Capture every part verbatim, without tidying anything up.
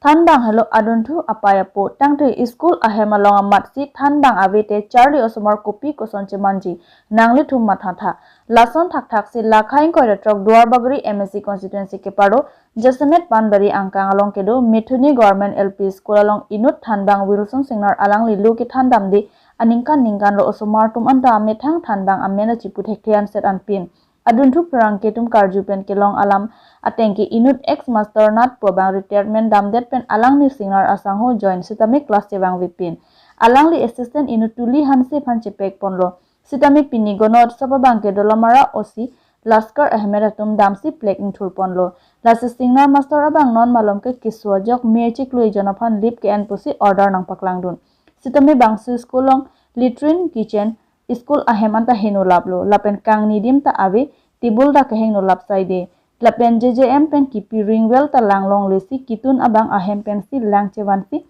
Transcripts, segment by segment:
Thanbang helo adunthu apei apo, tangte school ahem along amatsi thanbang avete charli osomar kopi koson chemanji, nanglithum mathatha. Lason thakthak si lakha ingkoi ra throk Duarbagori M A C constituency keparlo Jasemet Panbari angkang along kedo Mithuni Government L P School along inut thanbang Wilson Singnar alangli lo kethandamde aningkan ningkan lo osomar atum anta amethang thanbang amen achipu thekthe anset anpin adunthu pherangke atum karju pen kelong alam ateng ke inut ex master Natpu abang retirement damdet pen alangli Singnar asangho join sitame class chevangvepin. Alangli assistant inut Tuli Hanse aphan chepek ponlo. Sitame pini Gonotsava abang ke Dolamara O C Laskar Ahmed atum damsi plek ingthur ponlo. Lasi Singnar master abang non malom ke keso ajok me chiklo ejon aphan leave ke-en pusi order nangpaklangdun. Sitame bangso school along latrine, kitchen, school ahem anta heno laplo, lapen kangni adim ta ave, table ta kehengno lap saide. Lapen J J M pen kipi ring well ta langlongle si kitun abang ahem pensi lang chevansi,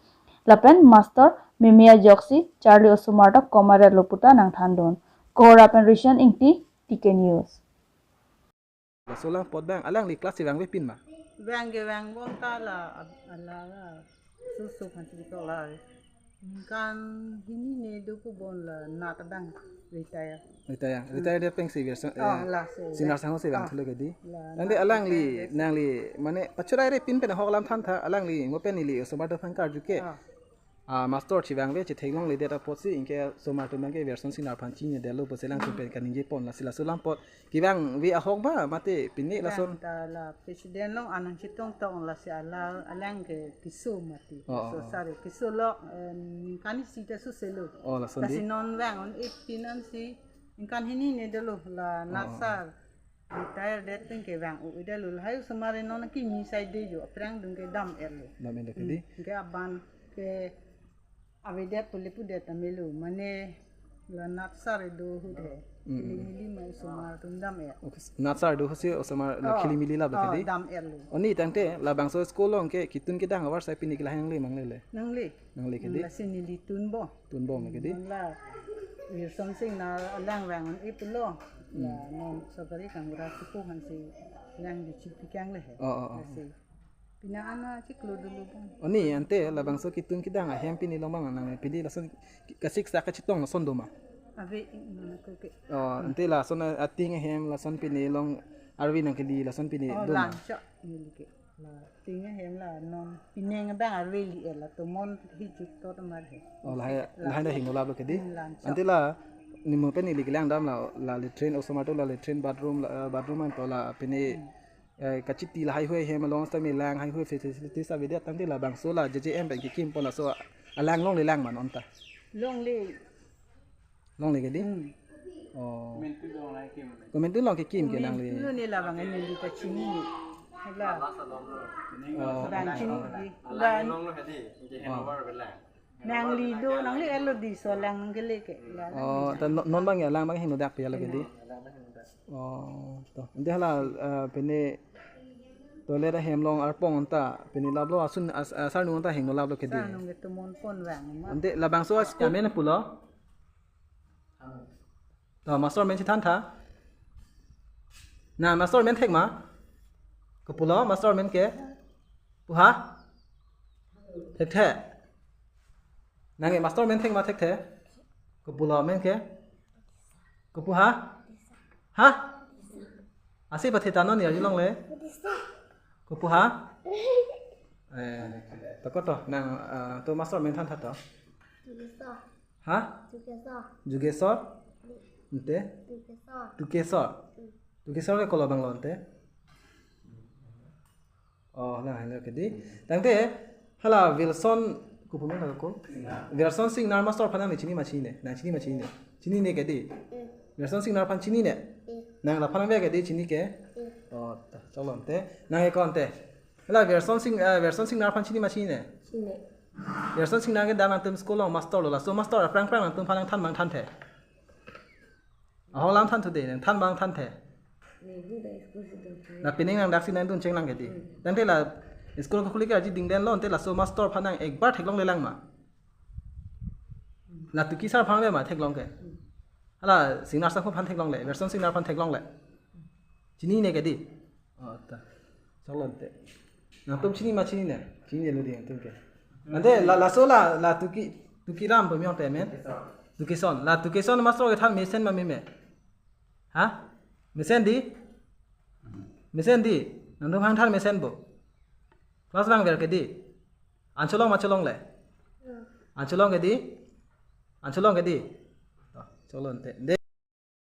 lapen master meme ajoksi charli osomar ta komaret lo puta nangthandun. Kohora pen Rishan Ingti, T K News. Laso lang apot abang alangli class chevangvepin ma? Vang ke vangbom ta la, ala la susu kan chiklo la. Kan hini ne do ko bon la Nat abang retire. Retire. Hmm. Retire det pensi Wilson, oh, eh, lasi Singnar asangho si vang, oh, thulo kedi. La, tangte Nat alangli retire. Nangli mane pachorairepin pen ahok alam thantha, alangli mo pen neli osomar atum aphan karju ke. Oh. Ah, master chevangve chetheklongledet apotsi anke osomar atum abang ke Wilson Singnar aphan chinine detlo pusi alangtum pen kaningje pon, lasi laso lang apot kevangve ahok ba mate pine lason. Vang ta la president along anang chetongtong, lasi ala alang ke keso mati. Oh, so, oh, sorry, keso lo, eh, ningkan isi ta suselo. Oh, lason di. Lasi non vang un-epin ansi ningkan hini ne dolo la, oh, Nat sir retire det pen kevang-o-edetlo, lahai osomar non kimi saide jo, aphrang dun ke dam-etlo. Dam-etlo kedi. Hmm, ke aban ke avedet pule pudet ta melo, mane la Nat sir do ahut he. Hmm, hmm. Neli ma osomar atum dam-et. Okay, Nat sir do ahut si osomar la, oh, khilimili lap, oh, kedi. Dam-etlo. Oni tangte labangso school along ke kitun kedang avarsai pini ke lahai nangle ma nanglele? Nangle. Nangle kedi. Lasi neli tunbom. Tunbom kedi. Non la Wilson Singnar alang vang un-e pulo. La, hmm, non sorkari gaonbura chipu hansi lang di chipikang le he. Oh, oh, oh. Lasi pina ana chiklo dolo bang. Oni ante labangso kitun kedang ahem pini along bang nang pini lason kasik sa kachetong lason do ma? Ave, mm, ko ke. Oh, ante lason ating ahem lason pini along arvi nangkeli lason pini, oh, do ma? Lanchok neli ke. La, ting ahem la non pineng abang arve li-et, la tomon hijuk to tomar he. Oh, lahai, la, lahai ta hingno laplo kedi. Hmm, lanchok. Ante la neli mo pen neli kelang dam la, la latrine osomar atum la latrine bathroom la, eh, bathroom anto la pine, hmm, eh, kachiti lahai hui ahem along sitame lang hai hui facilities avedet, tangte labangso la J J M pen kekim pon, laso alang longle lang ma non ta? Longle. Longle kedi? Hmm. Oh. Komantu along kekim ke nangli? Komantu along ne labang neli ta chinine. Hala. Oh. Bang chini di. Bang. Oh. Nangli do, nangli elo di so lang nangle ke. La, oh, nangli ta non, non bang ya lang bang hingno dak pi ya lo kedi? Oh, to. Ante hala, eh, pine toilet ahem along arpong anta pine laplo asun as-, ah, sarnung anta hingno laplo kedi? Sarnung ke tomon pon vang ma. Ante labangso as-, amen pulo? To, master amen chethantha. Na, master amen thek ma? Kopulo master amen ke? Pu ha? Thekthe. Nang ke master amen thek ma thekthe? Kopulo amen ke? Kopu ha? Ha? Asi pathe ta non ya jilong le? Kopu ha? Eh, to koto nang, eh, to master amen thantha to. Ha? Jugesor. Jugesor? Ante? Tukesor. Tukesor. Hmm. Tukesor ke kolo abang lo ante? Oh, la, hala kedi. Tangte, hala Wilson, kopu amen ko? Wilson Singnar master aphan nangli chini ma chinine? Nang chini ma chinine? Chinine kedi? Hmm. Wilson Singnar aphan chinine? Hmm. Nang laphan nangve kedi chini ke? Hmm. Oh, ta, choklo ante. Nang e ko ante. Hala Wilson Sing, eh, Wilson Singnar aphan chini ma chinine? Chini. Wilson Singnar ke dak nangtum school along master lo, laso master aphrang aphrang nangtumphan nangthan ma nangthanthe? Ahok alam thanthu de, nangthan ma nangthanthe? Neli dak school si dun cheng. La pining nang daksi nangdun cheng lang kedi. Hmm. Tangte la school kakhuli ke aji dingden lo, ante laso master aphan nang ekbar theklongle lang ma? La Tuki sir aphan le ma theklong ke? Hmm. Hala Singnar sangho aphan theklongle, Wilson Singnar aphan theklongle. Chinine kedi? Oh, ta. Choklo ante. Nangtum chini ma chinine? Chinilo dei nangtum ke. Ante la, laso la, la Tuki, Tukiram pu miyong te men. Tukison. La Tukison master kethan mesen ma meme. Ha? Mesen dei? Mesen dei? Nangtum hang than mesen bo. Class bang ver ke dei. An cholong ma cholongle? An cholong ke dei? An cholong ke dei? Oh, cholong te. Dei.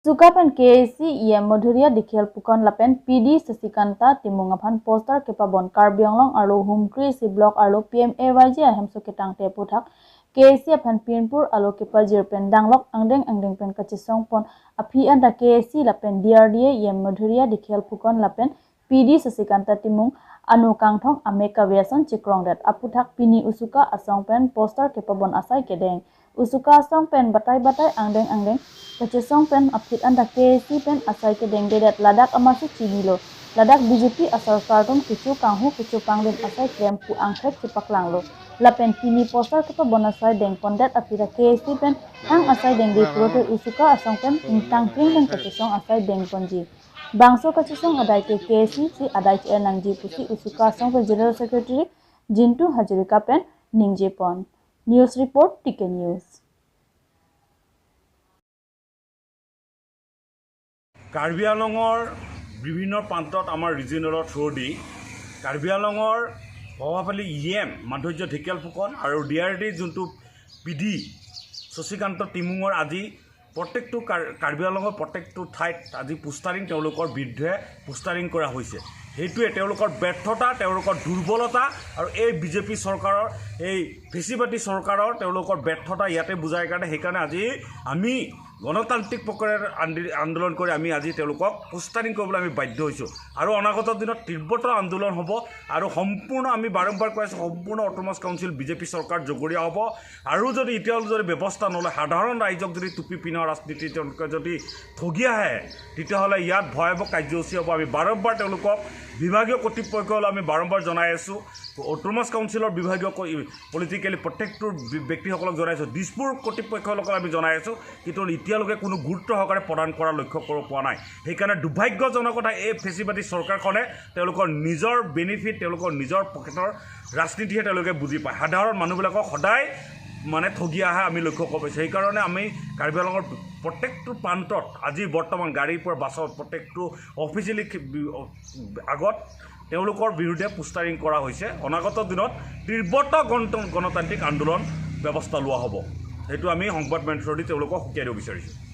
USUKA pen KAAC EM Madhurya Dikhial Phukan lapen PD Sasikanta Timung aphan poster kepabon. Karbi Anglong arlo Humkri C block arlo PMAYG ahemso ketangte aphuthak KAAC aphan pinpur alo kepajir pen danglok angdeng angdeng pen kachesongpon aphi anta KAAC lapen DRDA EM Madhurya Dikhial Phukan lapen PD Sasikanta Timung ano kangthong amek kave ason chekrongdet aphuthak pini USUKA asong pen poster kepabon asai kedeng. USUKA asong pen batai batai angdeng angdeng kachesong pen aphi anta KAAC pen asai kedengdedet, ladak amatsi chinilo. Ladak BJP asarkar atum kecho kanghu kecho pangdun asai klem pu angthek chepaklanglo. Lapen pini poster kepabon asai dengpondet aphi ta KAAC pen hang asai dengde pulote USUKA asong pen ingtang kring pen kachesong asai dengponji. Bangso kachesong adai ke KAAC si adai che-en nangji pusi USUKA asong pen General Secretary Jintu Hazarika pen ningjepon. News report, TK News. Karbi আংলঙৰ বিভিন্ন প্ৰান্তত আমাৰ ৰিজিঅনেলৰ থ্ৰুদি কাৰ্বি আংলঙৰ প্ৰভাৱশালী E M Madhurya ঢেকীয়াল ফুকন আৰু D R ডিৰ যোনটো পি ডি শশীকান্ত টিমুঙৰ আজি প্ৰত্যেকটো কাৰ-, কাৰ্বি আংলঙৰ প্ৰত্যেকটো ঠাইত আজি পোষ্টাৰিং তেওঁলোকৰ বিৰুদ্ধে পোষ্টাৰিং কৰা হৈছে। সেইটোৱে তেওঁলোকৰ ব্যৰ্থতা, তেওঁলোকৰ দুৰ্বলতা আৰু এই বিজেপি চৰকাৰৰ, এই ফেচিবাদী চৰকাৰৰ তেওঁলোকৰ ব্যৰ্থতা ইয়াতে বুজায় কাৰণে সেইকাৰণে আজি আমি গণতান্ত্ৰিক প্ৰক্ৰিয়াৰ আন্দি-, আন্দোলন কৰি আমি আজি তেওঁলোকক পোষ্টাৰিং কৰিবলৈ আমি বাধ্য হৈছোঁ। আৰু অনাগত দিনত তীব্ৰতৰ আন্দোলন হ'ব আৰু সম্পূৰ্ণ আমি বাৰম্বাৰ কৈ আছোঁ, সম্পূৰ্ণ অট'নমাছ কাউন্সিল বিজেপি চৰকাৰ জগৰীয়া হ'ব। আৰু যদি এতিয়াও যদি ব্যৱস্থা নলয়, সাধাৰণ ৰাইজক যদি টুপি পিন্ধা ৰাজনীতি তেওঁলোকে যদি ঠগি আহে, তেতিয়াহ'লে ইয়াত ভয়াৱহ কাৰ্যসূচী হ'ব। আমি বাৰম্বাৰ তেওঁলোকক বিভাগীয় কৰ্তৃপক্ষলৈ আমি বাৰম্বাৰ জনাই আছোঁ, অট'নমাছ কাউন্সিলৰ বিভাগীয় ক-, পলিটিকেলি প্ৰত্যেকটো বি-, ব্যক্তিসকলক জনাইছোঁ, দিছপুৰ কৰ্তৃপক্ষসকলক আমি জনাই আছোঁ, কিন্তু এতিয়ালৈকে কোনো গুৰুত্ব সহকাৰে প্ৰদান কৰা লক্ষ্য কৰিব পৰা নাই। সেইকাৰণে দুৰ্ভাগ্যজনক কথা, এই ফেচিবাদী চৰকাৰখনে তেওঁলোকৰ নিজৰ বেনিফিট, তেওঁলোকৰ নিজৰ পকেটৰ ৰাজনীতিহে তেওঁলোকে বুজি পায়। সাধাৰণ মানুহবিলাকক সদায় মানে ঠগি অহা আমি লক্ষ্য কৰিব পাৰিছোঁ। সেইকাৰণে আমি কাৰ্বি আংলঙৰ প্ৰত্যেকটো প্ৰান্তত আজি বৰ্তমান গাড়ীৰ পৰা বাছত প্ৰত্যেকটো অফিচিয়েলি খি-, বি-, অ-, আগত তেওঁলোকৰ বিৰুদ্ধে পোষ্টাৰিং কৰা হৈছে। অনাগত দিনত তীব্ৰতৰ গণত-, গণতান্ত্ৰিক আন্দোলন ব্যৱস্থা লোৱা হ'ব। সেইটো আমি সংবাদ মাধ্যমেদি তেওঁলোকক সকীয়াই দিব বিচাৰিছোঁ।